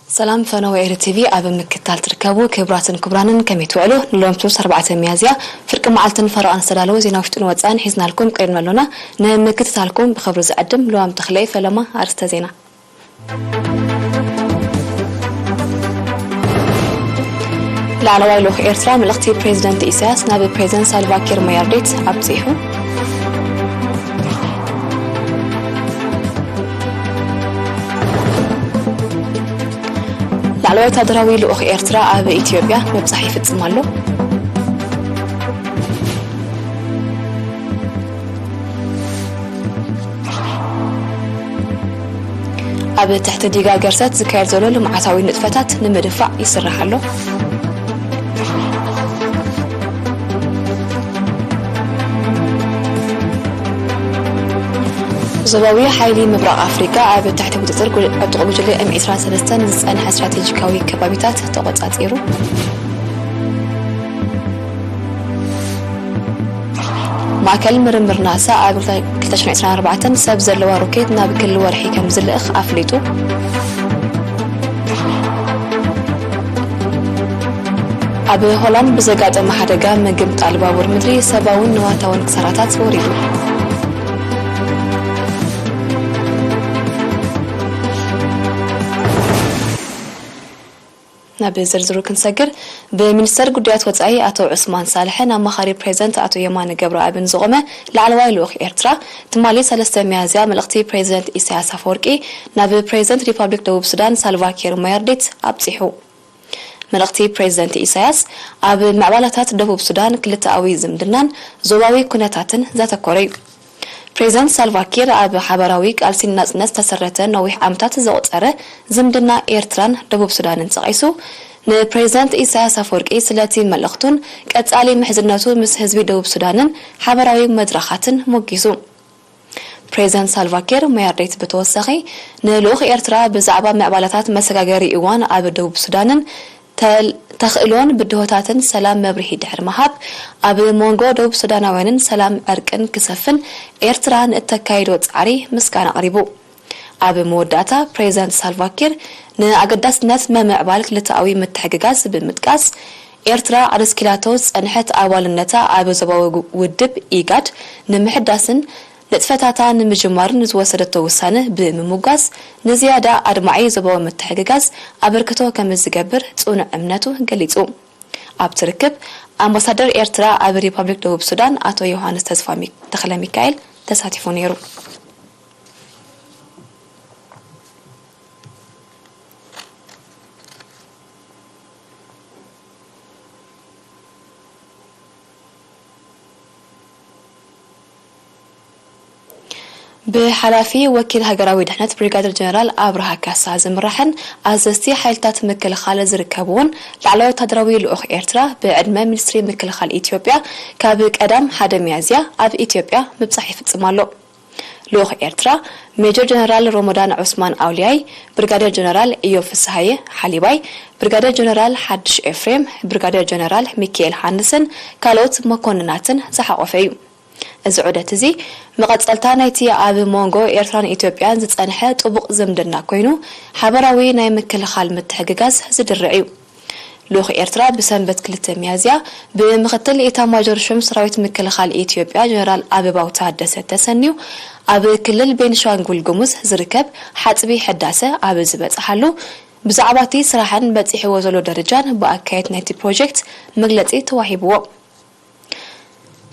ሰላም ፈነወ ኤሪ ቲቪ ኣብ ምክትታል ትርከቡ ክቡራትን ክቡራንን፣ ከመይ ትውዕሉ? ንሎም ሰሉስ ኣርባዕተ ሚያዝያ ፍርቂ መዓልትን ፈረቓን ዝተዳለወ ዜና ውሽጥን ወጻእን ሒዝናልኩም ቀሪብና ኣሎና። ንምክትታልኩም ብኽብሪ ዝዕድም ልዋም ተኽለየ ፈለማ። ኣርእስተ ዜና። ላዕለዋይ ልኡኽ ኤርትራ መልእኽቲ ፕሬዚደንት ኢሳያስ ናብ ፕሬዚደንት ሳልቫኪር ማያርዲት ኣብጺሑ። ላዕለዋይ ወታደራዊ ልኡኽ ኤርትራ ኣብ ኢትዮጵያ ምብጻሕ ይፍጽም ኣሎ። ኣብ ትሕቲ ዲጋ ገርሰት ዝካየድ ዘሎ ልምዓታዊ ንጥፈታት ንምድፋእ ይስራሕ ኣሎ። ዞባዊ ሓይሊ ምብራቕ ኣፍሪካ ኣብ ትሕቲ ቁፅፅር ጉ-፣ ዕጡቕ ጉጅለ ኤም ዒስራን ሰለስተን ዝፀንሐ ስትራቴጂካዊ ከባቢታት ተቖፃፂሩ። ማእከል ምርምር ናሳ ኣብ ክልተ ሽሕን ዕስራን ኣርባዕተን ሰብ ዘለዋ ሮኬት ናብ ክሊ ወርሒ ከም ዝልእኽ ኣፍሊጡ። ኣብ ሆላንድ ብዘጋጠመ ሓደጋ ምግምጣል ባቡር ምድሪ ሰብኣውን ንዋታውን ክሳራታት ወሪዱ። ናብ ዝርዝሩ ክንሰግር፣ ብሚኒስተር ጉዳያት ወጻኢ ኣቶ ዑስማን ሳልሕን ኣማኻሪ ፕሬዚደንት ኣቶ የማነ ገብረኣብን ዝቖመ ላዕለዋይ ልኡኽ ኤርትራ፣ ትማሊ ሰለስተ ሚያዝያ፣ መልእኽቲ ፕሬዚደንት ኢሳያስ ኣፈወርቂ ናብ ፕሬዚደንት ሪፓብሊክ ደቡብ ሱዳን ሳልቫኪር ማያርዲት ኣብጺሑ። መልእኽቲ ፕሬዚደንት ኢሳያስ፣ ኣብ ምዕባላታት ደቡብ ሱዳን ክልተኣዊ ዝምድናን ዞባዊ ኩነታትን ዘተኮረ እዩ። ፕሬዚደንት ሳልቫኪር ኣብ ሓባራዊ ቃልሲ ንናጽነት ዝተሰረተ ነዊሕ ዓመታት ዘቑጸረ ዝምድና ኤርትራን ደቡብ ሱዳንን ጠቒሱ፣ ንፕሬዚደንት ኢሳያስ ኣፈወርቂ ስለቲ መልእኽቱን ቀጻሊ ምሕዝነቱ ምስ ህዝቢ ደቡብ ሱዳንን ሓባራዊ መድረኻትን ሞጊሱ። ፕሬዚደንት ሳልቫኪር ማያርዲት ብተወሳኺ፣ ንልኡኽ ኤርትራ ብዛዕባ ምዕባላታት መሰጋገሪ እዋን ኣብ ደቡብ ሱዳንን ተል-፣ ተኽእሎን ብድሆታትን ሰላም መብርሂ ድሕሪ ምሃብ፣ ኣብ መንጎ ደቡብ ሱዳናውያንን ሰላም ዕርቅን ክሰፍን ኤርትራ ንእተካይዶ ጻዕሪ ምስጋና ኣቕሪቡ። ኣብ መወዳእታ፣ ፕሬዚዳንት ሳልቫኪር ንኣገዳስነት ምምዕባል ክልተኣዊ ምትሕግጋዝ ብምጥቃስ፣ ኤርትራ ኣደስኪላቶ ዝጸንሐት ኣባልነታ ኣብ ዞባዊ ውድብ ኢጋድ ንምሕዳስን ንጥፈታታ ንምጅማርን ንዝወሰደቶ ውሳነ ብምምጓስ፣ ንዝያዳ ኣድማዒ ዞባዊ ምትሕግጋዝ ኣበርክቶ ከም ዝገብር ጽኑዕ እምነቱ ገሊጹ። ኣብቲ ርክብ፣ ኣምባሳደር ኤርትራ ኣብ ሪፓብሊክ ደቡብ ሱዳን ኣቶ ዮሃንስ ተስፋ ሚ-፣ ተኽለ ሚካኤል ተሳቲፉ ነይሩ። ብሓላፊ ወኪል ሃገራዊ ድሕነት ብሪጋደር ጀነራል ኣብርሃ ካሳ ዝምራሕን ኣዘዝቲ ሓይልታት ምክልኻል ዝርከብዎን ላዕለዋይ ወታደራዊ ልኡኽ ኤርትራ፣ ብዕድመ ሚኒስትሪ ምክልኻል ኢትዮጵያ፣ ካብ ቀዳም ሓደ ሚያዝያ ኣብ ኢትዮጵያ ምብጻሕ ይፍጽም ኣሎ። ልኡኽ ኤርትራ፣ ሜጀር ጀነራል ሮሞዳን ዑስማን ኣውልያይ፣ ብሪጋደር ጀነራል ኢዮብ ፍስሃየ ሓሊባይ፣ ብሪጋደር ጀነራል ሓድሽ ኤፍሬም፣ ብሪጋደር ጀነራል ሚካኤል ሃንስን ካልኦት መኮንናትን ዝሓቖፈ እዩ። እዚ ዑደት እዚ፣ መቐጸልታ ናይቲ ኣብ መንጎ ኤርትራን ኢትዮጵያን ዝጸንሐ ጥቡቕ ዝምድና ኮይኑ፣ ሓበራዊ ናይ ምክልኻል ምትሕግጋዝ ዝድርዕ እዩ። ልኡኽ ኤርትራ ብሰንበት ክልተ ሚያዝያ ብምኽትል ኢታማዦር ሹም ሰራዊት ምክልኻል ኢትዮጵያ ጀነራል ኣበባው ታደሰ ተሰንዩ ኣብ ክልል ቤንሻንጉል ጉሙዝ ዝርከብ ሓጽቢ ሕዳሰ ኣብ ዝበጽሓሉ፣ ብዛዕባ እቲ ስራሕን በጺሕዎ ዘሎ ደረጃን ብኣካየድቲ ናይቲ ፕሮጀክት መግለጺ ተዋሂብዎ።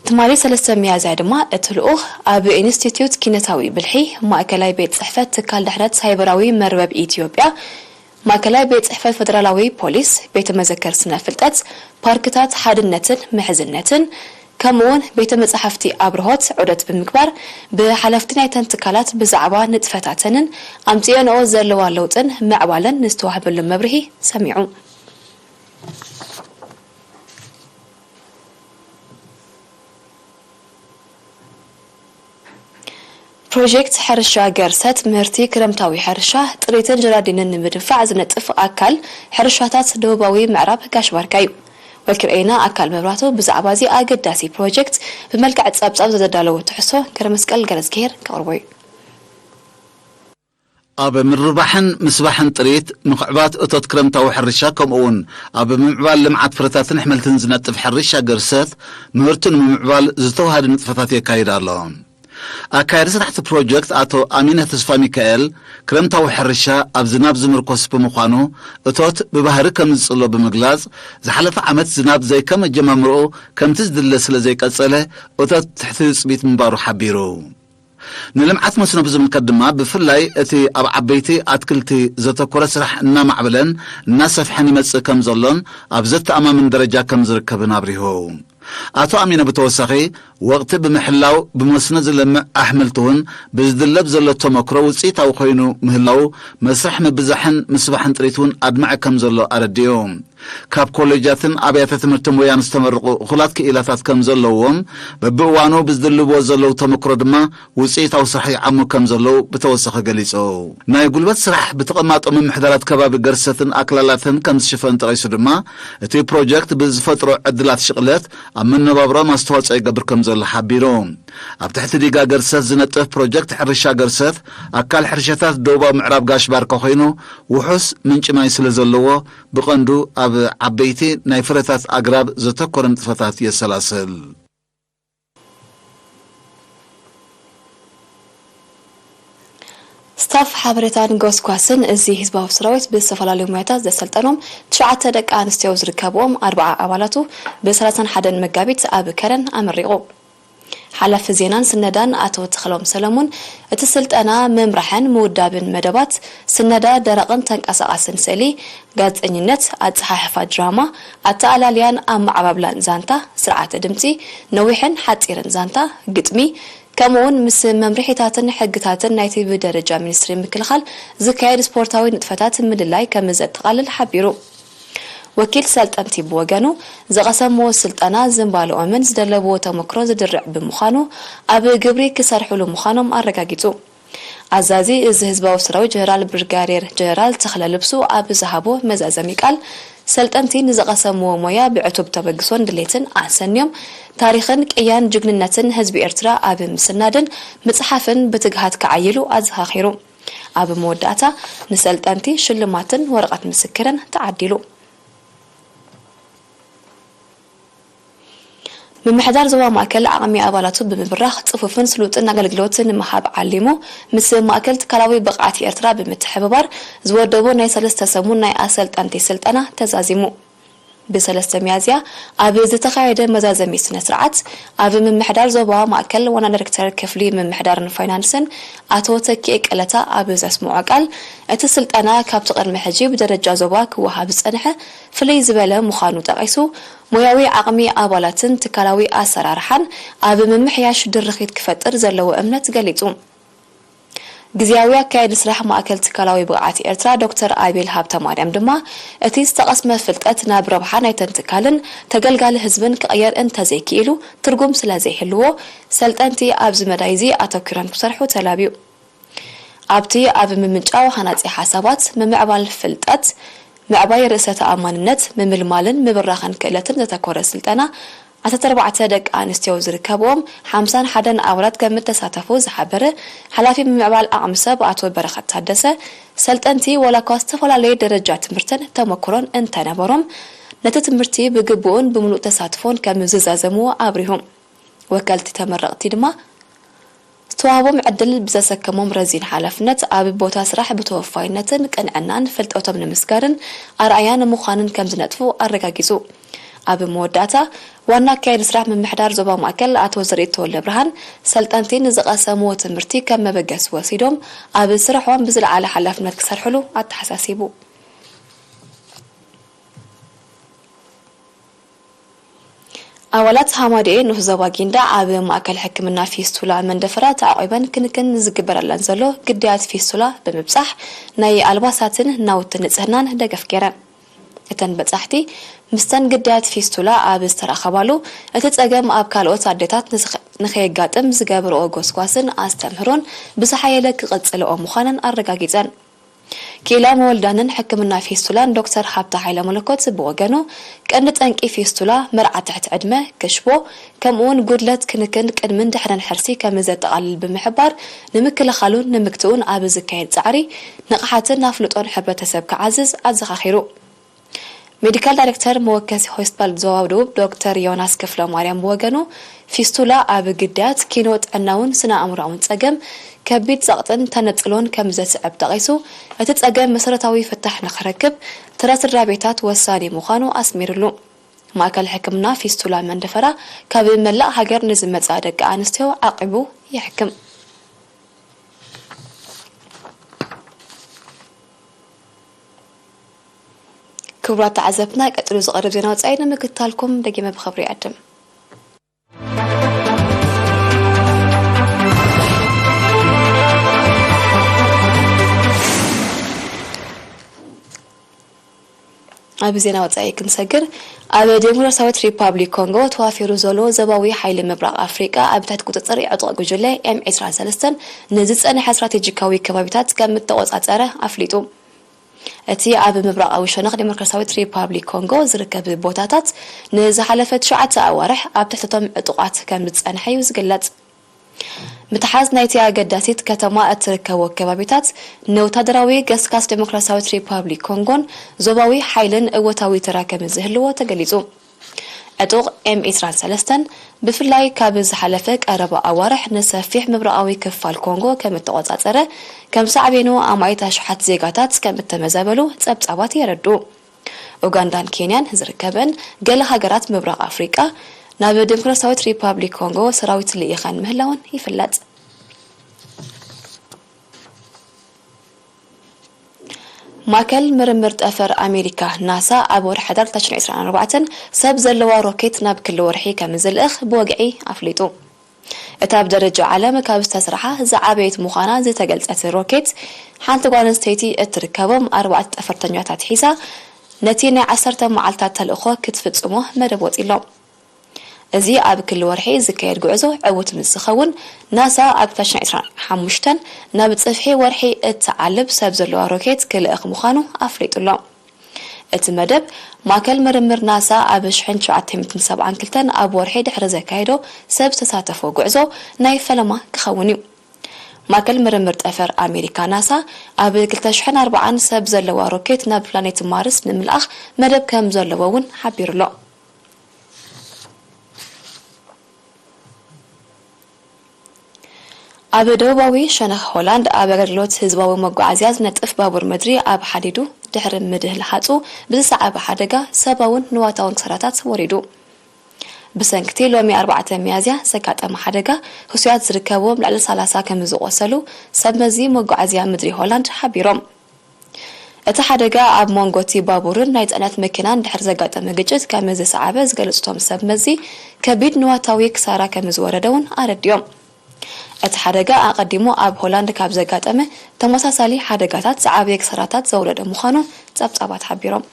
ትማሊ ሰለስተ ሚያዝያ ድማ እቲ ልኡኽ ኣብ ኢንስቲትዩት ኪነታዊ ብልሒ፣ ማእከላይ ቤት ጽሕፈት ትካል ድሕነት ሳይበራዊ መርበብ ኢትዮጵያ፣ ማእከላይ ቤት ጽሕፈት ፈደራላዊ ፖሊስ፣ ቤተ መዘክር ስነ ፍልጠት፣ ፓርክታት ሓድነትን ምሕዝነትን፣ ከምኡውን ቤተ መጻሕፍቲ ኣብርሆት ዑደት ብምግባር፣ ብሓለፍቲ ናይተን ትካላት ብዛዕባ ንጥፈታተንን ኣምጽኦንኦ ዘለዋ ለውጥን ምዕባለን ንዝተዋህበሉ መብርሂ ሰሚዑ። ፕሮጀክት ሕርሻ ገርሰት ምህርቲ ክረምታዊ ሕርሻ፣ ጥሪትን ጀራዲንን ንምድንፋዕ ዝነጥፍ ኣካል ሕርሻታት ደቡባዊ ምዕራብ ጋሽ ባርካ እዩ። ወኪል ኤና ኣካል መብራቱ ብዛዕባ እዚ ኣገዳሲ ፕሮጀክት ብመልክዕ ጸብጻብ ዘዳለዎ ትሕዝቶ ገረመስቀል ገረዝግሄር ከቕርቦ እዩ። ኣብ ምርባሕን ምስባሕን ጥሪት፣ ምኽዕባት እቶት ክረምታዊ ሕርሻ፣ ከምኡ እውን ኣብ ምምዕባል ልምዓት ፍረታትን ኣሕምልትን ዝነጥፍ ሕርሻ ገርሰት፣ ምህርቱ ንምምዕባል ዝተዋሃደ ንጥፈታት የካይድ ኣሎ። ኣካያዲ ስራሕቲ ፕሮጀክት ኣቶ ኣሚነ ተስፋ ሚካኤል፣ ክረምታዊ ሕርሻ ኣብ ዝናብ ዝምርኮስ ብምዃኑ፣ እቶት ብባህሪ ከም ዝጽሎ ብምግላጽ፣ ዝሓለፈ ዓመት ዝናብ ዘይከም ኣጀማምርኡ ከምቲ ዝድለ ስለ ዘይቀጸለ፣ እቶት ትሕቲ ትጽቢት ምንባሩ ሓቢሩ። ንልምዓት መስኖ ብዝምልከት ድማ፣ ብፍላይ እቲ ኣብ ዓበይቲ ኣትክልቲ ዘተኮረ ስራሕ እናማዕበለን እናሰፍሐን ይመጽእ ከም ዘሎን ኣብ ዘተኣማምን ደረጃ ከም ዝርከብን ኣብሪሁ። ኣቶ ኣሚነ ብተወሳኺ፣ ወቕቲ ብምሕላው ብመስኖ ዝለምዕ ኣሕምልቲ እውን ብዝድለ ብዘሎ ተመክሮ ውፅኢታዊ ኮይኑ ምህላው፣ መስርሕ ምብዛሕን ምስባሕን ጥሪት እውን ኣድማዒ ከም ዘሎ ኣረዲኡ። ካብ ኮሌጃትን ኣብያተ ትምህርቲ ሞያን ዝተመረቑ እኹላት ክኢላታት ከም ዘለዎም፣ በብእዋኑ ብዝድልዎ ዘለዉ ተመክሮ ድማ ውፅኢታዊ ስራሕ ይዓሙ ከም ዘለዉ ብተወሳኺ ገሊጹ። ናይ ጉልበት ስራሕ ብተቐማጦ ምምሕዳራት ከባቢ ገርሰትን ኣክላላትን ከም ዝሽፈን ጠቒሱ ድማ፣ እቲ ፕሮጀክት ብዝፈጥሮ ዕድላት ሽቕለት ኣብ መነባብሮም ኣስተዋፅኦ ይገብር ከም ዘሎ ሓቢሩ። ኣብ ትሕቲ ዲጋ ገርሰት ዝነጥፍ ፕሮጀክት ሕርሻ ገርሰት፣ ኣካል ሕርሻታት ደቡባዊ ምዕራብ ጋሽ ባርካ ኮይኑ፣ ውሑስ ምንጪ ማይ ስለ ዘለዎ፣ ብቐንዱ ኣብ ዓበይቲ ናይ ፍረታት ኣግራብ ዘተኮረ ንጥፈታት የሰላስል። ስታፍ ሓበሬታን ጎስጓስን እዚ ህዝባዊ ሰራዊት ብዝተፈላለዩ ሞያታት ዘሰልጠኖም ትሽዓተ ደቂ ኣንስትዮ ዝርከብዎም ኣርባዓ ኣባላቱ ብ31 መጋቢት ኣብ ከረን ኣመሪቑ። ሓላፊ ዜናን ስነዳን ኣቶ ተኽሎም ሰለሙን፣ እቲ ስልጠና ምምራሕን ምውዳብን መደባት ስነዳ፣ ደረቕን ተንቀሳቓስን ስእሊ፣ ጋዜጠኝነት፣ ኣጸሓሕፋ ድራማ፣ ኣተኣላልያን ኣመዓባብላን ዛንታ፣ ስርዓተ ድምጺ፣ ነዊሕን ሓጺርን ዛንታ፣ ግጥሚ፣ ከምኡውን ምስ መምርሒታትን ሕግታትን ናይቲ ብደረጃ ሚኒስትሪ ምክልኻል ዝካየድ ስፖርታዊ ንጥፈታት ምልላይ ከም ዘጠቓልል ሓቢሩ። ወኪል ሰልጠንቲ ብወገኑ፣ ዝቐሰምዎ ስልጠና ዝንባልኦምን ዝደለብዎ ተመክሮ ዝድርዕ ብምዃኑ፣ ኣብ ግብሪ ክሰርሕሉ ምዃኖም ኣረጋጊጹ። ኣዛዚ እዚ ህዝባዊ ሰራዊት ጀነራል ብርጋዴር ጀነራል ተኽለ ልብሱ ኣብ ዝሃቦ መዛዘሚ ቃል፣ ሰልጠንቲ ንዝቐሰምዎ ሞያ ብዕቱብ ተበግሶን ድሌትን ኣሰንዮም፣ ታሪኽን ቅያን ጅግንነትን ህዝቢ ኤርትራ ኣብ ምስናድን ምጽሓፍን ብትግሃት ክዓይሉ ኣዘኻኺሩ። ኣብ መወዳእታ ንሰልጠንቲ ሽልማትን ወረቐት ምስክርን ተዓዲሉ። ምምሕዳር ዞባ ማእከል ዓቕሚ ኣባላቱ ብምብራኽ ጽፉፍን ስሉጥን ኣገልግሎት ንምሃብ ዓሊሙ፣ ምስ ማእከል ትካላዊ ብቕዓት ኤርትራ ብምትሕብባር ዝወደቦ ናይ ሰለስተ ሰሙን ናይ ኣሰልጠንቲ ስልጠና ተዛዚሙ። ብ3 ሚያዝያ ኣብ ዝተኻየደ መዛዘሚ ስነ ስርዓት፣ ኣብ ምምሕዳር ዞባ ማእከል ዋና ዳይሬክተር ክፍሊ ምምሕዳርን ፋይናንስን ኣቶ ተኪኤ ቀለታ ኣብ ዘስምዖ ቃል፣ እቲ ስልጠና ካብቲ ቅድሚ ሕጂ ብደረጃ ዞባ ክወሃብ ዝጸንሐ ፍልይ ዝበለ ምዃኑ ጠቒሱ፣ ሞያዊ ዓቕሚ ኣባላትን ትካላዊ ኣሰራርሓን ኣብ ምምሕያሽ ድርኺት ክፈጥር ዘለዎ እምነት ገሊጹ። ግዝያዊ ኣካያዲ ስራሕ ማእከል ትካላዊ ብቕዓት ኤርትራ ዶክተር ኣቤል ሃብተማርያም ድማ፣ እቲ ዝተቐስመ ፍልጠት ናብ ረብሓ ናይተን ትካልን ተገልጋሊ ህዝብን ክቕየር እንተዘይክኢሉ፣ ትርጉም ስለ ዘይህልዎ፣ ሰልጠንቲ ኣብዚ መዳይ እዚ ኣተኲሮም ክሰርሑ ተላብዩ። ኣብቲ ኣብ ምምንጫው ሃናጺ ሓሳባት፣ ምምዕባል ፍልጠት፣ ምዕባይ ርእሰ ተኣማንነት፣ ምምልማልን ምብራኽን ክእለትን ዘተኮረ ስልጠና፣ ዓሰርተ ኣርባዕተ ደቂ ኣንስትዮ ዝርከብዎም ሓምሳን ሓደን ኣባላት ከም እተሳተፉ ዝሓበረ ሓላፊ ምምዕባል ዓቕሚ ሰብ ኣቶ በረኸት ታደሰ፣ ሰልጠንቲ ዋላ እኳ ዝተፈላለየ ደረጃ ትምህርትን ተመክሮን እንተነበሮም፣ ነቲ ትምህርቲ ብግቡእን ብምሉእ ተሳትፎን ከም ዝዛዘምዎ ኣብሪሁ። ወከልቲ ተመረቕቲ ድማ፣ ዝተዋህቦም ዕድል ብዘሰከሞም ረዚን ሓላፍነት፣ ኣብ ቦታ ስራሕ ብተወፋይነትን ቅንዕናን ፍልጠቶም ንምስጋርን ኣርኣያ ንምዃንን ከም ዝነጥፉ ኣረጋጊጹ። ኣብ መወዳእታ፣ ዋና ኣካያዲ ስራሕ ምምሕዳር ዞባ ማእከል ኣቶ ዘርኢት ተወልደ ብርሃን፣ ሰልጠንቲ ንዝቐሰምዎ ትምህርቲ ከም መበገሲ ወሲዶም፣ ኣብ ስርሖም ብዝለዓለ ሓላፍነት ክሰርሕሉ ኣተሓሳሲቡ። ኣባላት ሃማደኤ ንኡስ ዞባ ጊንዳዕ ኣብ ማእከል ሕክምና ፊስቱላ መንደፈራ ተዓቒበን ክንክን ዝግበረለን ዘሎ ግዳያት ፊስቱላ ብምብጻሕ ናይ ኣልባሳትን ናውቲ ንጽህናን ደገፍ ገይረን። እተን በጻሕቲ ምስተን ግዳያት ፊስቱላ ኣብ ዝተራኸባሉ፣ እቲ ጸገም ኣብ ካልኦት ኣዴታት ንዝኸ-፣ ንኸየጋጥም ዝገብርኦ ጎስጓስን ኣስተምህሮን ብዝሓየለ ክቕጽልኦ ምዃነን ኣረጋጊጸን። ክኢላ መወልዳንን ሕክምና ፊስቱላን ዶክተር ሃብተ ሃይለ መለኮት ብወገኑ፣ ቀንዲ ጠንቂ ፊስቱላ መርዓ ትሕቲ ዕድመ፣ ክሽቦ፣ ከምኡውን ጉድለት ክንክን ቅድምን ድሕርን ሕርሲ ከም ዘጠቓልል ብምሕባር፣ ንምክልኻሉን ንምግትኡን ኣብ ዝካየድ ጻዕሪ ንቕሓትን ኣፍልጦን ሕብረተሰብ ክዓዝዝ ኣዘኻኺሩ። ሜዲካል ዳይሬክተር መወከሲ ሆስፒታል ዞባ ደቡብ ዶክተር ዮናስ ክፍለ ማርያም ብወገኑ፣ ፊስቱላ ኣብ ግዳያት ኪኖ ጥዕናውን ስነ ኣእምሮኣውን ጸገም፣ ከቢድ ጸቕጥን ተነጽሎን ከም ዘስዕብ ጠቒሱ፣ እቲ ጸገም መሰረታዊ ፍታሕ ንኽረክብ ተራ ስድራ ቤታት ወሳኒ ምዃኑ ኣስሚርሉ። ማእከል ሕክምና ፊስቱላ መንደፈራ ካብ መላእ ሃገር ንዝመጻ ደቂ ኣንስትዮ ዓቂቡ ይሕክም። ክቡራት ተዓዘብትና፣ ቀጺሉ ዝቐርብ ዜና ወጻኢ ንምክትታልኩም ደጊመ ብኽብሪ ይዕድም። ኣብ ዜና ወጻኢ ክንሰግር፣ ኣብ ዴሞክራሲያዊት ሪፓብሊክ ኮንጎ ተዋፊሩ ዘሎ ዞባዊ ሓይሊ ምብራቕ ኣፍሪቃ ኣብ ትሕቲ ቁጽጽር ዕጡቕ ጉጅለ ኤም ዕስራን ሰለስተን ንዝጸንሐ ስትራቴጂካዊ ከባቢታት ከም እተቖጻጸረ ኣፍሊጡ። እቲ ኣብ ምብራቓዊ ሸነኽ ዴሞክራሲያዊት ሪፓብሊክ ኮንጎ ዝርከብ ቦታታት ንዝሓለፈ ትሽዓተ ኣዋርሕ ኣብ ትሕቲ እቶም ዕጡቓት ከም ዝጸንሐ እዩ ዝግለጽ። ምትሓዝ ናይቲ ኣገዳሲት ከተማ እትርከቦ ከባቢታት ንወታደራዊ ገስጋስ ዴሞክራሲያዊት ሪፓብሊክ ኮንጎን ዞባዊ ሓይልን እወታዊ ተራ ከም ዝህልዎ ተገሊጹ። ዕጡቕ ኤም ዕስራን ሰለስተን ብፍላይ ካብ ዝሓለፈ ቀረባ ኣዋርሕ ንሰፊሕ ምብራቓዊ ክፋል ኮንጎ ከም እተቖጻጸረ፣ ከም ሳዕቤኑ ኣማኢት ኣሽሓት ዜጋታት ከም እተመዘበሉ ጸብጻባት የረድኡ። ኡጋንዳን ኬንያን ዝርከበን ገለ ሃገራት ምብራቕ ኣፍሪቃ ናብ ዴሞክራሲያዊት ሪፓብሊክ ኮንጎ ሰራዊት ልኢኸን ምህላወን ይፍለጥ። ማእከል ምርምር ጠፈር ኣሜሪካ ናሳ ኣብ ወርሒ ሕዳር ክልተ ሽሕን ዕስራን ኣርባዕተን ሰብ ዘለዋ ሮኬት ናብ ክሊ ወርሒ ከም ዝልእኽ ብወግዒ ኣፍሊጡ። እታ ብደረጃ ዓለም ካብ ዝተስርሓ ዝዓበየት ምዃና ዝተገልጸት ሮኬት፣ ሓንቲ ጓል ኣንስተይቲ እትርከቦም ኣርባዕተ ጠፈርተኛታት ሒዛ፣ ነቲ ናይ ዓሰርተ መዓልታት ተልእኾ ክትፍጽሞ መደብ ወጺሎ። እዚ ኣብ ክሊ ወርሒ ዝካየድ ጉዕዞ ዕዉት ምስ ዝኸውን፣ ናሳ ኣብ ክልተ ሽሕን ዕስራን ሓሙሽተን ናብ ጽፍሒ ወርሒ እትዓልብ ሰብ ዘለዋ ሮኬት ክልእኽ ምዃኑ ኣፍሊጡ ኣሎ። እቲ መደብ፣ ማእከል ምርምር ናሳ ኣብ ሽሕን ትሽዓተ ሚእትን ሰብዓን ክልተን ኣብ ወርሒ ድሕሪ ዘካየዶ ሰብ ዝተሳተፎ ጉዕዞ ናይ ፈለማ ክኸውን እዩ። ማእከል ምርምር ጠፈር ኣሜሪካ ናሳ ኣብ ክልተ ሽሕን ኣርባዓን ሰብ ዘለዋ ሮኬት ናብ ፕላኔት ማርስ ንምልኣኽ መደብ ከም ዘለዎ እውን ሓቢሩ ኣሎ። ኣብ ደቡባዊ ሸነኽ ሆላንድ ኣብ ኣገልግሎት ህዝባዊ መጓዓዝያ ዝነጥፍ ባቡር ምድሪ ኣብ ሓዲዱ ድሕሪ ምድህልሓጹ ብዝሰዓበ ሓደጋ ሰብኣውን ንዋታውን ክሳራታት ወሪዱ። ብሰንክቲ ሎሚ ኣርባዕተ ሚያዝያ ዘጋጠመ ሓደጋ፣ ህሱያት ዝርከብዎም ልዕሊ ሰላሳ ከም ዝቖሰሉ ሰብ መዚ መጓዓዝያ ምድሪ ሆላንድ ሓቢሮም። እቲ ሓደጋ ኣብ መንጎ እቲ ባቡርን ናይ ጽዕነት መኪናን ድሕሪ ዘጋጠመ ግጭት ከም ዝሰዓበ ዝገለጹ እቶም ሰብ መዚ፣ ከቢድ ንዋታዊ ክሳራ ከም ዝወረደ እውን ኣረዲኦም። እቲ ሓደጋ ኣቐዲሙ ኣብ ሆላንድ ካብ ዘጋጠመ ተመሳሳሊ ሓደጋታት ዝዓበየ ክሳራታት ዘውረደ ምዃኑ ጸብጻባት ሓቢሮም።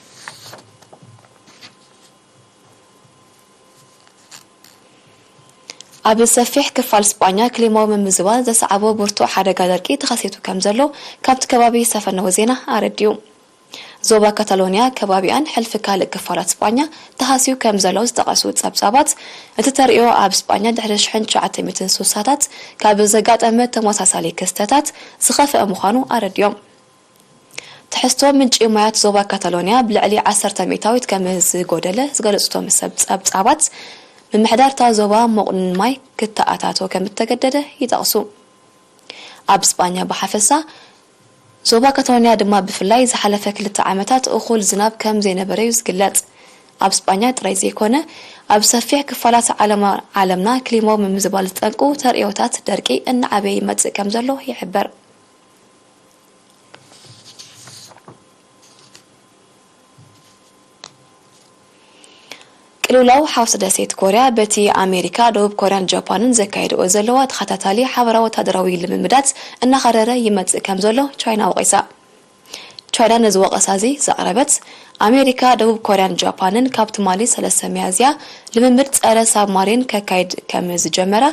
ኣብ ሰፊሕ ክፋል ስጳኛ ክሊማዊ ምምዝባል ዘስዓቦ ብርቱዕ ሓደጋ ደርቂ ተኸሲቱ ከም ዘሎ ካብቲ ከባቢ ዝተፈነወ ዜና ኣረዲኡ። ዞባ ካታሎንያ ከባቢኣን ሕልፊ ካልእ ክፋላት ስጳኛ ተሃስዩ ከም ዘሎ ዝጠቐሱ ጸብጻባት፣ እቲ ተርእዮ ኣብ ስጳኛ ድሕሪ ሽሕን ትሽዓተ ሚእትን ስሳታት ካብ ዘጋጠመ ተመሳሳሊ ክስተታት ዝኸፍአ ምዃኑ ኣረዲኦም። ትሕዝቶ ምንጪ ማያት ዞባ ካታሎንያ ብልዕሊ ዓሰርተ ሚእታዊት ከም ዝጎደለ ዝገለጹ እቶም ሰብ ጸብጻባት፣ ምምሕዳር እታ ዞባ መቑንን ማይ ክተኣታቶ ከም እተገደደ ይጠቕሱ። ኣብ ስጳኛ ብሓፈሳ፣ ዞባ ካታሎንያ ድማ ብፍላይ ዝሓለፈ ክልተ ዓመታት እኹል ዝናብ ከም ዘይነበረ እዩ ዝግለጽ። ኣብ ስጳኛ ጥራይ ዘይኮነ፣ ኣብ ሰፊሕ ክፋላት ዓለማ-፣ ዓለምና ክሊማዊ ምምዝባል ዝጠንቁ ተርእዮታት ደርቂ እናዓበየ ይመጽእ ከም ዘሎ ይሕበር። ቅልውላው ሓውሲ ደሴት ኮርያ በቲ ኣሜሪካ፣ ደቡብ ኮርያን ጃፓንን ዘካየድኦ ዘለዋ ተኸታታሊ ሓበራዊ ወታደራዊ ልምምዳት እናኸረረ ይመጽእ ከም ዘሎ ቻይና ወቒሳ። ቻይና ነዚ ወቐሳ እዚ ዘቕረበት፣ ኣሜሪካ፣ ደቡብ ኮርያን ጃፓንን ካብ ትማሊ ሰለስተ ሚያዝያ ልምምድ ጸረ ሳብማሪን ከካይድ ከም ዝጀመራ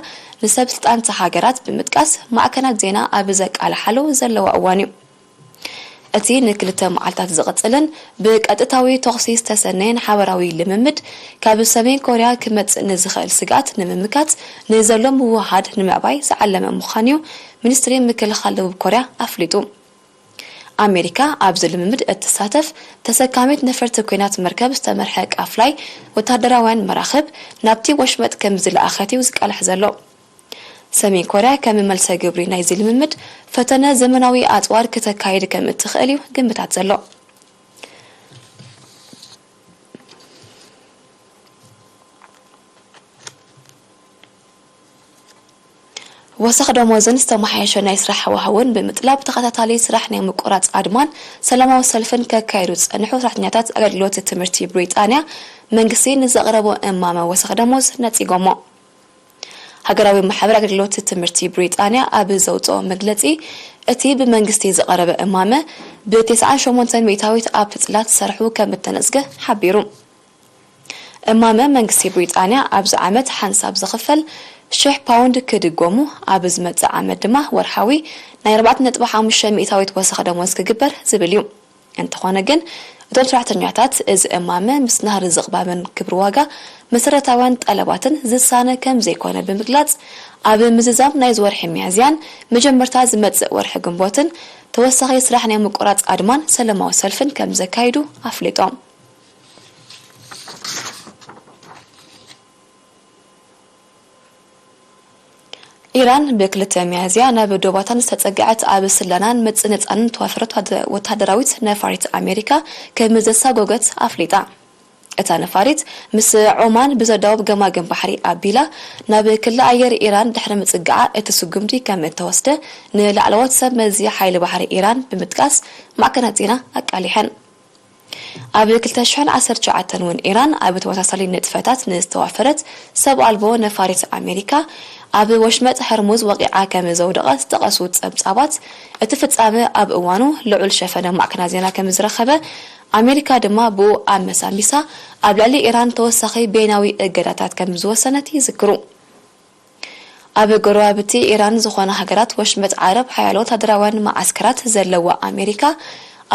ንሰብ ስልጣን እታ ሃገራት ብምጥቃስ ማዕከናት ዜና ኣብ ዘቃልሓሉ ዘለዋ እዋን እዩ። እቲ ንክልተ መዓልታት ዝቕጽልን ብቀጥታዊ ተኹሲ ዝተሰነየን ሓበራዊ ልምምድ፣ ካብ ሰሜን ኮርያ ክመጽእ ንዝኽእል ስግኣት ንምምካት ንዘሎ ምውህሃድ ንምዕባይ ዝዓለመ ምዃኑ'ዩ ሚኒስትሪ ምክልኻል ደቡብ ኮርያ ኣፍሊጡ። ኣሜሪካ ኣብዚ ልምምድ እትሳተፍ ተሰካሚት ነፈርቲ ኲናት መርከብ ዝተመርሐ ቃፍላይ ወታደራውያን መራኽብ ናብቲ ወሽመጥ ከም ዝለኣኸት እዩ ዝቃላሕ ዘሎ። ሰሜን ኮርያ ከም መልሰ ግብሪ ናይዚ ልምምድ ፈተነ ዘመናዊ ኣጽዋር ክተካይድ ከም እትኽእል እዩ ግምታት ዘሎ። ወሰኽ ደሞዝን ዝተመሓየሸ ናይ ስራሕ ሃዋህውን ብምጥላብ ተኸታታሊ ስራሕ ናይ ምቁራጽ ኣድማን ሰላማዊ ሰልፍን ከካይዱ ዝጸንሑ ሰራሕተኛታት ኣገልግሎት ትምህርቲ ብሪጣንያ መንግስቲ ንዘቕረቦ እማመ ወሰኽ ደሞዝ ነጺጎሞ። ሃገራዊ ማሕበር ኣገልግሎት ትምህርቲ ብሪጣንያ ኣብ ዘውጽኦ መግለጺ፣ እቲ ብመንግስቲ ዝቐረበ እማመ ብ ተስዓን ሸሞንተን ሚእታዊት ኣብቲ ጽላት ዝሰርሑ ከም እተነጽገ ሓቢሩ። እማመ መንግስቲ ብሪጣንያ ኣብዚ ዓመት ሓንሳብ ዝኽፈል ሽሕ ፓውንድ ክድጎሙ፣ ኣብ ዝመጽእ ዓመት ድማ ወርሓዊ ናይ ኣርባዕተ ነጥቢ ሓሙሽተ ሚእታዊት ወሰኽ ደሞዝ ክግበር ዝብል እዩ። እንተኾነ ግን፣ እቶም ሰራሕተኛታት እዚ እማመ ምስ ናህሪ ዝቕባብን ክብሪ ዋጋ መሰረታውያን ጠለባትን ዝሳነ ከም ዘይኮነ ብምግላጽ፣ ኣብ ምዝዛም ናይዚ ወርሒ ሚያዝያን መጀመርታ ዝመጽእ ወርሒ ግንቦትን ተወሳኺ ስራሕ ናይ ምቁራጽ ኣድማን ሰላማዊ ሰልፍን ከም ዘካይዱ ኣፍሊጦም። ኢራን ብክልተ ሚያዝያ ናብ ዶባታን ዝተጸግዐት ኣብ ስለላን ምጽንጻንን ተዋፈረት ወታደ-፣ ወታደራዊት ነፋሪት ኣሜሪካ ከም ዘሳጎገት ኣፍሊጣ። እታ ነፋሪት ምስ ዖማን ብዘዳውብ ገማግም ባሕሪ ኣቢላ ናብ ክሊ ኣየር ኢራን ድሕሪ ምጽግዓ እቲ ስጉምቲ ከም እተወስደ ንላዕለዎት ሰብ መዚ ሓይሊ ባሕሪ ኢራን ብምጥቃስ ማዕከናት ዜና ኣቃሊሐን። ኣብ ክልተ ሽሕን ዓሰርተ ትሽዓተን እውን ኢራን ኣብ ተመሳሳሊ ንጥፈታት ንዝተዋፈረት ሰብ ኣልቦ ነፋሪት ኣሜሪካ ኣብ ወሽመጥ ሆርሙዝ ወቒዓ ከም ዘውደቐት ዝጠቐሱ ጸብጻባት፣ እቲ ፍጻመ ኣብ እዋኑ ልዑል ሸፈነ ማዕከናት ዜና ከም ዝረኸበ፣ ኣሜሪካ ድማ ብኡ ኣመሳሚሳ ኣብ ልዕሊ ኢራን ተወሳኺ በይናዊ እገዳታት ከም ዝወሰነት ይዝክሩ። ኣብ ጎረባብቲ ኢራን ዝኾና ሃገራት ወሽመጥ ዓረብ ሓያሎ ወታደራውያን መዓስከራት ዘለዋ ኣሜሪካ፣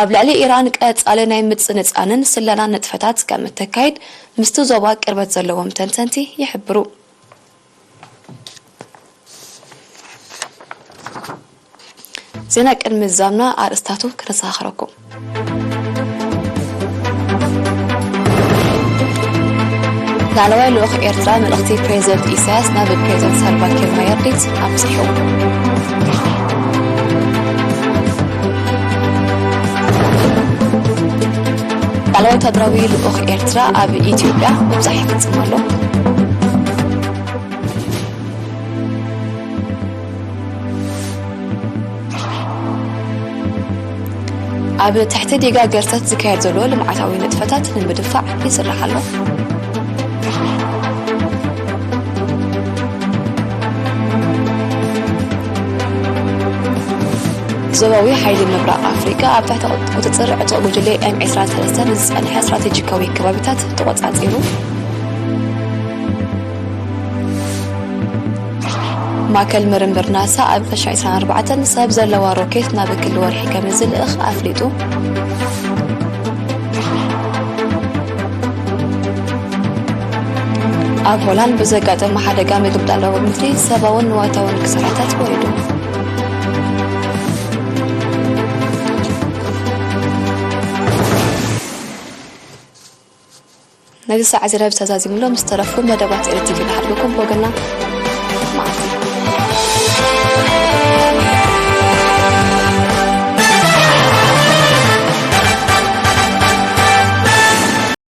ኣብ ልዕሊ ኢራን ቀጻሊ ናይ ምጽንጻንን ስለላን ንጥፈታት ከም እተካይድ ምስቲ ዞባ ቅርበት ዘለዎም ተንተንቲ ይሕብሩ። ዜና ቅድሚ ምዝዛምና ኣርእስታቱ ክነዘኻኽረኩም። ላዕለዋይ ልኡኽ ኤርትራ መልእኽቲ ፕሬዚደንት ኢሳያስ ናብ ፕሬዚደንት ሳልቫ ኪር ማያርዲት ኣብጺሑ። ላዕለዋይ ወታደራዊ ልኡኽ ኤርትራ ኣብ ኢትዮጵያ ምብጻሕ ይፍጽም ኣሎ። ኣብ ትሕቲ ዲጋ ገርተት ዝካየድ ዘሎ ልምዓታዊ ንጥፈታት ንምድንፋዕ ይስራሕ ኣሎ። ዞባዊ ሓይሊ ምብራቕ ኣፍሪቃ ኣብ ትሕቲ ቁጽጽር ዕጡቕ ጉጅለ ኤም ዕስራን ሰለስተን ዝጸንሐ ስትራቴጂካዊ ከባቢታት ተቖጻጺሩ። ማእከል ምርምር ናሳ ኣብ ክልተ ሺሕ ዕስራን ኣርባዕተን ሰብ ዘለዋ ሮኬት ናብ ክሊ ወርሒ ከም ዝልእኽ ኣፍሊጡ። ኣብ ሆላንድ ብዘጋጠመ ሓደጋ ምግምጣል ሩባ ምድሪ ሰብኣውን ንዋታውን ክሳራታት ወሪዱ። ነዚ ሰዓት ዜና ብተዛዚምሎም ዝተረፉ መደባት ኤርትቪ ንሓድገኩም ብወገና መዓልቲ።